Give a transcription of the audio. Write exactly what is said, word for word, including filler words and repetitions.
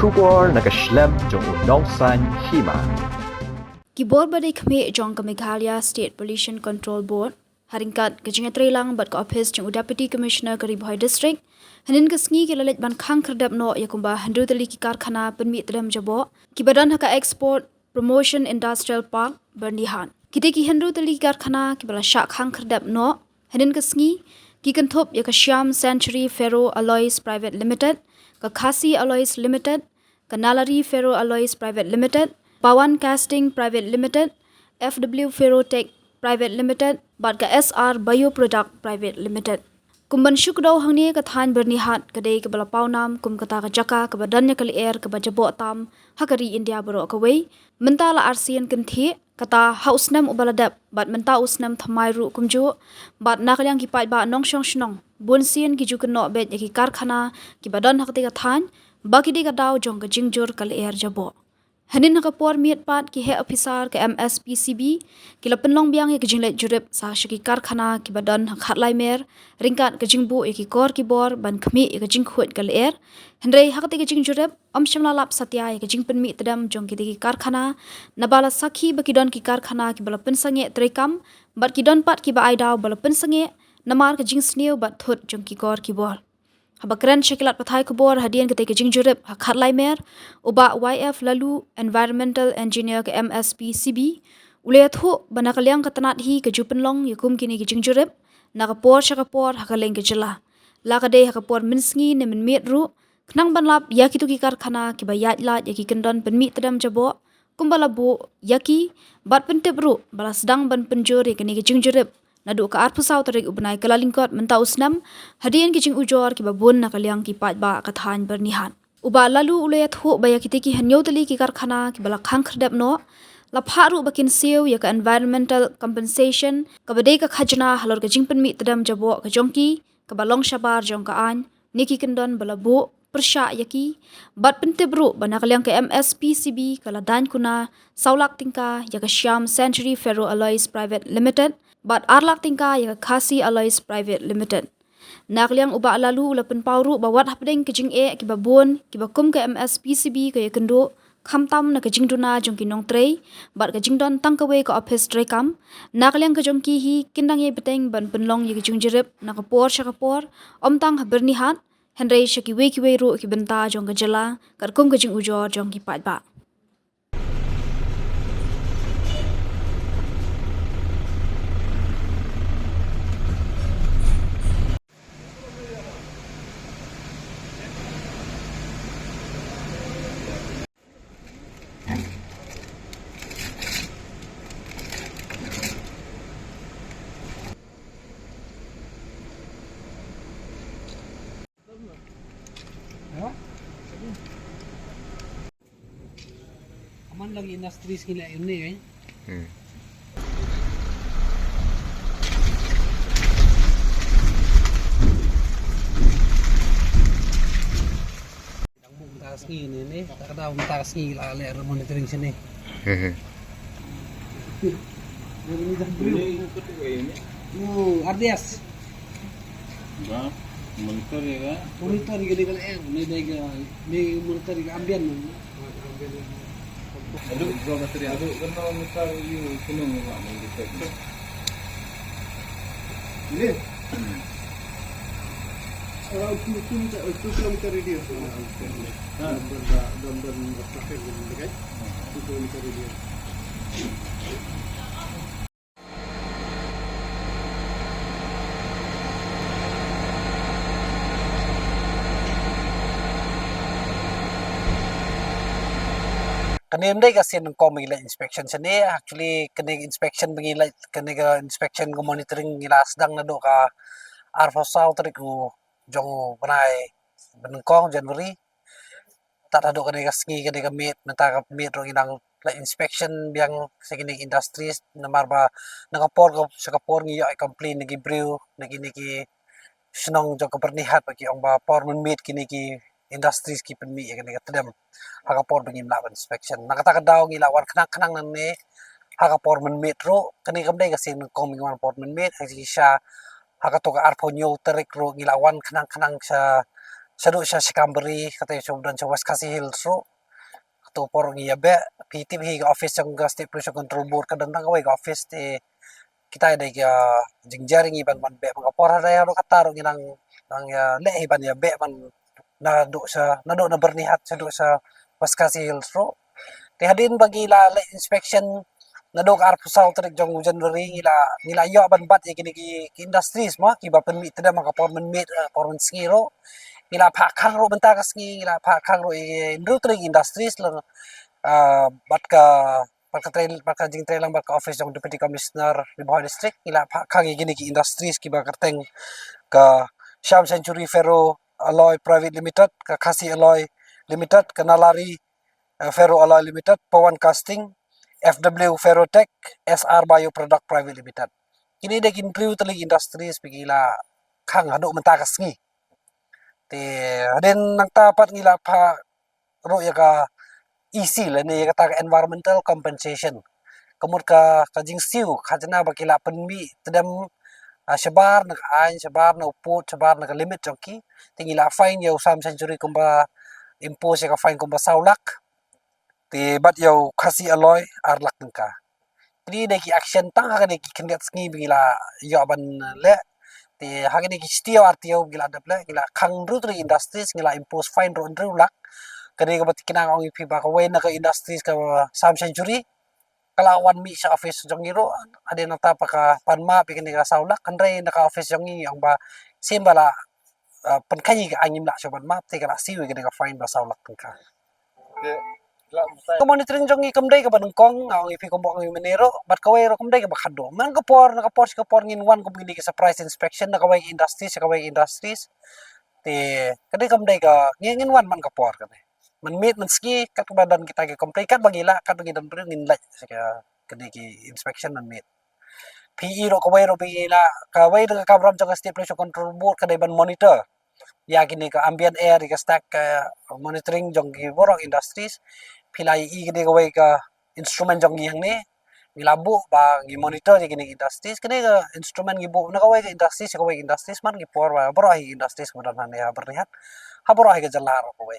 Khubor na ka shlem jong u Nongsaiñ Hima. Ki bor ba dei khmih jong ka Meghalaya State Pollution Control Board, ha ryngkat ka jingïatreilang bad ka ophis jong u Deputy Commissioner ka Ri Bhoi District, hynnin ka sngi ki la leit ban khang khyrdep noh ïa kumba hynriew tylli ki karkhana pynmih tdem jaboh kiba don ha ka Export Promotion Industrial Park Byrnihat. Kita ki hynriew tylli ki karkhana kiba la shah khang khyrdep noh hynnin ka sngi ki kynthup ïa ka Siam Century Ferro Alloys Private Limited, ka Khasi Alloys Limited, ka Nalari Ferro Alloys Private Limited, Pawan Casting Private Limited, F W Ferrotech Private Limited bad ka S R Bioproduct Private Limited. Kum ban shu kdew hangne, ka thaiñ Byrnihat ka dei kaba la paw nam kum kata ka jaka kaba don ïa ka lyer kaba jaboh tam ha ka ri India baroh kawei. Mynta la arsien kynthih, kata ha u snem uba la dep bad mynta u snem thymmai ruh kumjuh. Bad na ka liang ki paidbah nongshong shnong, bunsien ki ju kynnoh beit ïa ki karkhana kiba don ha katei ka thaiñ ba ki dei ka daw jong ka jingjur ka lyer jaboh. Hynnin ha ka por miet pat, ki heh ophisar ka M S P C B ki la pynlong biang ïa ka jingleit jurip sa sha ki karkhana kiba don ha Khatlai Mer ryngkat ka jingbuh ïa ki kor ki bor ban khmih ïa ka jingkhuid ka lyer. Hynrei ha katei ka jingjurip ym shym la lap satia ïa ka jingpynmih tdem jong kitei ki karkhana, naba la sakhi ba ki don ki karkhana kiba la pynsangeh treikam bad ki don pat kiba ai daw ba la pynsangeh namar ka jingsniew bad thut jong ki kor ki bor. Haba kren sha ki lad pathai khubor hadien katei ka jingjurip ha Khatlai Mer, u Bah Y F Laloo, Environmental Engineer ka M S P C B, u la ïathuh ba na ka liang ka tnat hi ka ju pynlong ïa kum kine ki jingjurip na ka por sha ka por ha ka liang ka jylla, la ka dei ha ka por mynsngi ne mynmiet ruh, khnang ban lap ïa kito ki karkhana kiba ïaid lait ïa ki kyndon pynmih tdem jaboh kumba la buh ïa ki, bad pyntip ruh ba la sdang ban pynjur ïa kine ki jingjurip naduh ka arphew saw tarik u bnai Kyllalyngkot mynta u snem, hadien ki jingujor kiba bun na ka liang ki paidbah ka thaiñ Byrnihat. U Bah Laloo u la ïathuh ba ïa kitei ki hynñiew tylli ki karkhana kiba la khang khyrdep noh, la phah ruh ba kin siew ïa ka environmental compensation kaba dei ka khajna halor ka jingpynmih tdem jaboh ka jong ki, kaba long shabar jong ka aiñ ne ki kyndon ba la buh pyrshah ïa ki, bad pyntip ruh ba na ka liang ka M S P C B ka la daiñ kuna saw lak tyngka ïa ka Siam Century Ferro Alloys Private Limited bad ar lak tyngka ïa ka Khasi Alloys Private Limited. Na ka liang u Bah Laloo u la pynpaw ruh ba wat hapdeng ka jingeh kiba bun kiba kum ka M S P C B ka ïakynduh, khamtam na ka jingduna jong ki nongtrei bad ka jingdon tang kawei ka ophis treikam, na ka liang ka jong ki hi kin dang ïai bteng ban pynlong ïa ka jingjurip na ka por sha ka por, ym tang ha Byrnihat, hynrei sha kiwei kiwei ruh ki bynta jong ka jylla katkum ka jingujor jong ki paidbah. Aman lang industries ngi la uni, eh. Hmm. Dang buh mynta ka sngi ne, ne, ta ka daw mynta ka sngi la leh monitoring shane. Hmm. Hmm, R D S. Ba monitor ïa ka. Monitor ïa ka, ne ka, ne dei ka, ne monitor ïa ka ambient. Aduh, gua material. Aduh, kena monitor ïa kena monitor. Ini. Hmm. Around two, two meter, uh, two kilometer radius. Ah. Don, don, don, traffic, kan? Ah. Two kilometer radius. Kane ym dei ka sien nyngkong ba ngi leit inspection shane. Actually, kane inspection ba ngi leit, kane ka inspection ka monitoring ngi la sdang naduh ka arphew saw tarik u jong u bnai ba nyngkong, January. Tad haduh kane ka sngi, kane ka miet, mynta ka miet ruh ngi dang leit inspection biang sha kine ki industries, namar ba na ka por ka, sha ka por ngi ïoh complain na ki briew, na kine ki shnong jong ka Byrnihat ba ki ong ba por mynmiet kine ki industries ki pynmih ïa kane ka tdem ha ka por ba ngim lah ban inspection. Na kata ka daw ngi la wan khnang khnang nangne ha ka por mynmiet ruh, kane kam dei ka sien nyngkong ba ngi wan por mynmiet, ha shisha ha kato ka arphew hynñiew tarik ruh ngi la wan khnang khnang sha, shaduh sha Shikambari, kata sha don sha West Khasi Hills ruh. Kato por ngi ïa beh, phi tip hi ka office jong ka State Pollution Control Board ka don tang kawei ka office te kita dei ka jingjar ngi ban ban beh, ba ka por hadien haduh kata ruh ngi nang nang ïa leh hi ban ïa beh ban naduh sha, naduh na Byrnihat shaduh sha West Khasi Hills ruh. Te hadien ba ngi la leh inspection naduh ka arphew saw tarik jong u January ngi la, ngi la ïoh ban bat ïa kine ki, ki industries mo, kiba pynmih tdem ha ka por mynmiet, eh, por mynsngi ruh. Ngi la phah khang ruh mynta ka sngi, ngi la phah khang ruh ïa hynriew tylli ki industries lang, ah, bad ka, bad ka trei, bad ka jingtrei lang bad ka office jong Deputy Commissioner Ri Bhoi District, ngi la phah khang ïa kine ki industries kiba kyrteng ka Shyam Century Ferro Alloy Private Limited, ka Khasi Alloy Limited, ka Nalari, eh, Ferro Alloy Limited, Pawan Casting, F W Ferrotech, S R Bio Product Private Limited. Kine dei ki hynriew tylli ki industries ba ngi la khang haduh mynta ka sngi. Te hadien nangta pat ngi la phah ruh ïa ka E C lane ïa kata ka environmental compensation. Ka mut ka, ka jingsiew khajna ba ki la pynmih tdem, ah, shabar na ka aiñ, shabar na u pud, shabar na ka limit jong ki. Te ngi la fine ïa u Shyam Century kumba, impose ïa ka fine kumba saw lak. Te bad ïa u Khasi Alloy ar lak tyngka. Kine dei ki action tang ha kine ki khyndiat sngi ba ngi la ïoh ban leh. Te ha kine ki shi taïew ar taïew ba ngi la dep leh, ngi la khang hynriew tylli industries, ngi la impose fine ruh hynriew lak. Kane kaba tikna nga ong ïa phi ba kawei na ka industries ka Shyam Century ka la wan mih sha office jong ngi ruh, hadien nangta ba ka pan map ïa kane ka saw lak, hynrei na ka office jong ngi ong ba shisien ba la, ah, pynkheiñ ïa ka aiñ ngim lah shuh ban map, te ka la siew ïa kane ka fine ba saw lak tyngka. Te, la, ka monitoring jong ngi kam dei kaba nyngkong, nga ong ïa phi kumba ong ïa u mynne ruh, bad kawei ruh kam dei kaba khadduh. Man ka por na ka por sha ka por ngin wan kum kine ki surprise inspection na kawei ka industries sha kawei ka industries. Te ka dei kam dei ka, ngin, ngin wan man ka por kane. Mynmiet mynsngi katba don kita ki complain, katba ngi lah, katba ngi don briew ngin leit sha ka, kane ki inspection mynmiet. Phi i ruh kawei ruh ba ngi lah, kawei na ka kamram jong ka State Pollution Control Board ka dei ban monitor ïa kine ka ambient air, ïa ka stack, eh, monitoring jong ki baroh industries. Phi la i kine kawei ka instrument jong ngi hangne. Ngi la buh ba ngi monitor ïa kine industries, kine ka instrument ngi buh na kawei ka industries sha kawei ka industries, man ki por ba baroh hi industries ba don hangne ha Byrnihat, ha baroh hi ka jylla ruh kawei.